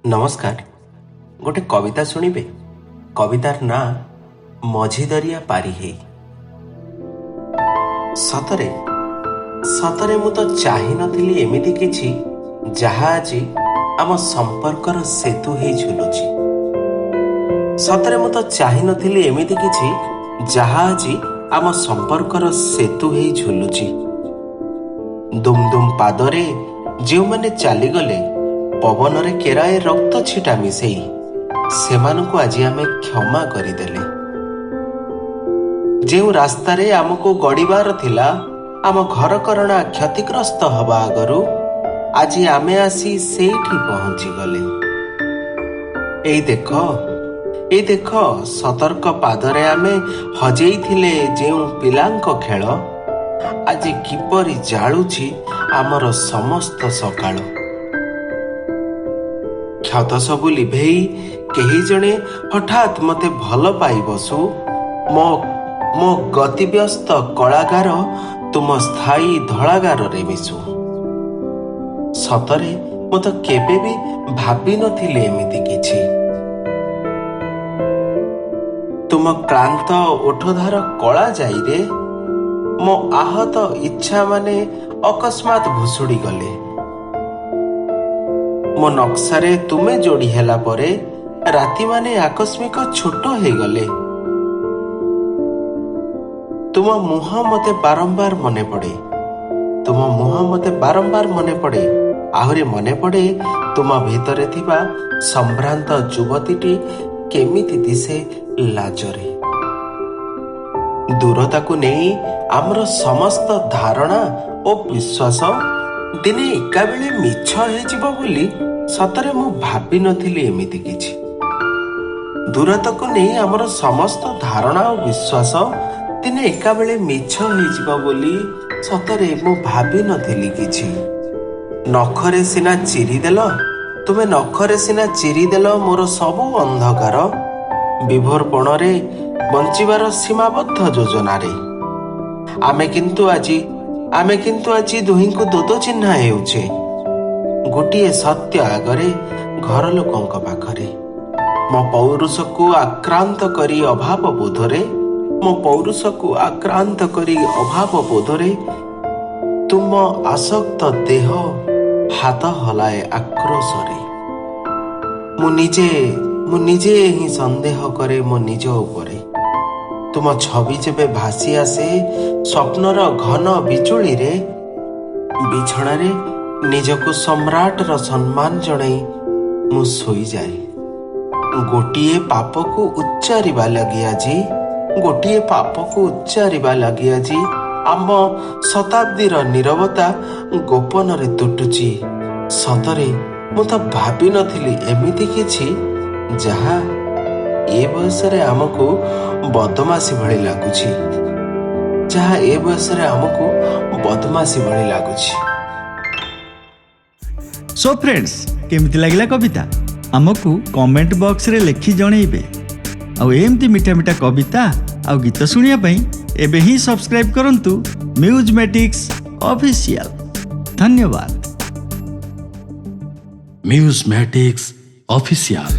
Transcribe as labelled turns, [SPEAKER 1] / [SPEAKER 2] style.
[SPEAKER 1] ନମସ୍କାର। ଗୋଟେ କବିତା ଶୁଣିବେ? କବିତାର ନାଁ ମଝିଦରିଆ ପାରି ହେଇ। ସତରେ ସତରେ ମୁଁ ତ ଚାହିଁନଥିଲି ଏମିତି କିଛି, ଯାହା ଆଜି ଆମ ସମ୍ପର୍କର ସେତୁ ହେଇ ଝୁଲୁଛି। ସତରେ ମୁଁ ତ ଚାହିଁନଥିଲି ଏମିତି କିଛି, ଯାହା ଆଜି ଆମ ସମ୍ପର୍କର ସେତୁ ହେଇ ଝୁଲୁଛି। ଦୁମ୍ ଦୁମ୍ ପାଦରେ ଯେଉଁମାନେ ଚାଲିଗଲେ ପବନରେ କେରାଏ ରକ୍ତ ଛିଟା ମିଶେଇ, ସେମାନଙ୍କୁ ଆଜି ଆମେ କ୍ଷମା କରିଦେଲେ। ଯେଉଁ ରାସ୍ତାରେ ଆମକୁ ଗଡ଼ିବାର ଥିଲା ଆମ ଘରକରଣା କ୍ଷତିଗ୍ରସ୍ତ ହବା ଆଗରୁ, ଆଜି ଆମେ ଆସି ସେଇଠି ପହଞ୍ଚିଗଲେ। ଏଇ ଦେଖ, ଏଇ ଦେଖ, ସତର୍କ ପାଦରେ ଆମେ ହଜେଇଥିଲେ ଯେଉଁ ପିଲାଙ୍କ ଖେଳ, ଆଜି କିପରି ଜାଳୁଛି ଆମର ସମସ୍ତ ସକାଳ। କ୍ଷତ ସବୁ ଲିଭେଇ କେହି ଜଣେ ହଠାତ୍ ମତେ ଭଲ ପାଇ ବସୁ, ମୋ ଗତିବ୍ୟସ୍ତ କଳାଗାର ତୁମ ସ୍ଥାୟୀ ଧଳାଗାରରେ ମିଶୁ। ସତରେ ମୁଁ ତ କେବେ ବି ଭାବିନଥିଲି ଏମିତି କିଛି। ତୁମ କ୍ଳାନ୍ତ ଓଠଧାର କଳା ଯାଇରେ ମୋ ଆହତ ଇଚ୍ଛା ମାନେ ଅକସ୍ମାତ ଭୁଷୁଡ଼ି ଗଲେ। ମୋ ନକ୍ସାରେ ତୁମେ ଯୋଡ଼ି ହେଲା ପରେ ରାତିମାନେ ଆକସ୍ମିକ ଛୋଟ ହେଇଗଲେ। ତୁମ ମୁହଁ ମତେ ବାରମ୍ବାର ମନେ ପଡ଼େ। ତୁମ ମୁହଁ ମତେ ବାରମ୍ବାର ମନେ ପଡ଼େ। ଆହୁରି ମନେ ପଡ଼େ ତୁମ ଭିତରେ ଥିବା ସମ୍ଭ୍ରାନ୍ତ ଯୁବତୀଟି କେମିତି ଦିଶେ ଲାଜରେ। ଦୂରତାକୁ ନେଇ ଆମର ସମସ୍ତ ଧାରଣା ଓ ବିଶ୍ୱାସ ଦିନେ ଏକାବେଳେ ମିଛ ହେଇଯିବ ବୋଲି ସତରେ ମୁଁ ଭାବିନଥିଲି ଏମିତି କିଛି। ଦୂରତାକୁ ନେଇ ଆମର ସମସ୍ତ ଧାରଣା ଓ ବିଶ୍ୱାସ ଦିନେ ଏକାବେଳେ ମିଛ ହେଇଯିବ ବୋଲି ସତରେ ମୁଁ ଭାବିନଥିଲି କିଛି। ନଖରେ ସିନା ଚିରିଦେଲ, ତୁମେ ନଖରେ ସିନା ଚିରିଦେଲ ମୋର ସବୁ ଅନ୍ଧକାର, ବିଭୋରପଣରେ ବଞ୍ଚିବାର ସୀମାବଦ୍ଧ ଯୋଜନାରେ। ଆମେ କିନ୍ତୁ ଆଜି ଦୁହିଁଙ୍କୁ ଦୋଦ ଚିହ୍ନା ହେଉଛେ ଗୋଟିଏ ସତ୍ୟ ଆଗରେ, ଘର ଲୋକଙ୍କ ପାଖରେ। ମୋ ପୌରୁଷକୁ ଆକ୍ରାନ୍ତ କରି ଅଭାବ ବୋଧରେ, ମୋ ପୌରୁଷକୁ ଆକ୍ରାନ୍ତ କରି ଅଭାବ ବୋଧରେ ତୁମ ଆସକ୍ତ ଦେହ ହାତ ହଲାଏ ଆକ୍ରୋଶରେ। ମୁଁ ନିଜେ ହିଁ ସନ୍ଦେହ କରେ ମୋ ନିଜ ଉପରେ। ତୁମ ଛବି ଯେବେ ଭାସି ଆସେ ସ୍ୱପ୍ନର ଘନ ବିଜୁଳିରେ, ବିଛଣାରେ ନିଜକୁ ସମ୍ରାଟର ସମ୍ମାନ ଜଣାଇ ମୁଁ ଶୋଇଯାଏ। ଗୋଟିଏ ପାପକୁ ଉଚ୍ଚାରିବା ଲାଗି ଆଜି, ଗୋଟିଏ ପାପକୁ ଉଚ୍ଚାରିବା ଲାଗି ଆଜି ଆମ ଶତାବ୍ଦୀର ନୀରବତା ଗୋପନରେ ତୁଟୁଛି। ସତରେ ମୁଁ ତ ଭାବିନଥିଲି ଏମିତି କିଛି, ଯାହା ଏ ବୟସରେ ଆମକୁ ବଦମାସି ଭଳି ଲାଗୁଛି, ଯାହା ଏ ବୟସରେ ଆମକୁ ବଦମାସି ଭଳି ଲାଗୁଛି।
[SPEAKER 2] ସୋ ଫ୍ରେଣ୍ଡସ୍, କେମିତି ଲାଗିଲା କବିତା? ଆମକୁ କମେଣ୍ଟ ବକ୍ସରେ ଲେଖି ଜଣେଇବେ। ଆଉ ଏମିତି ମିଠା ମିଠା କବିତା ଆଉ ଗୀତ ଶୁଣିବା ପାଇଁ ଏବେ ହିଁ ସବସ୍କ୍ରାଇବ୍ କରନ୍ତୁ ମ୍ୟୁଜମେଟିକ୍ସ ଅଫିସିଆଲ। ଧନ୍ୟବାଦ।
[SPEAKER 3] Musematic's Official.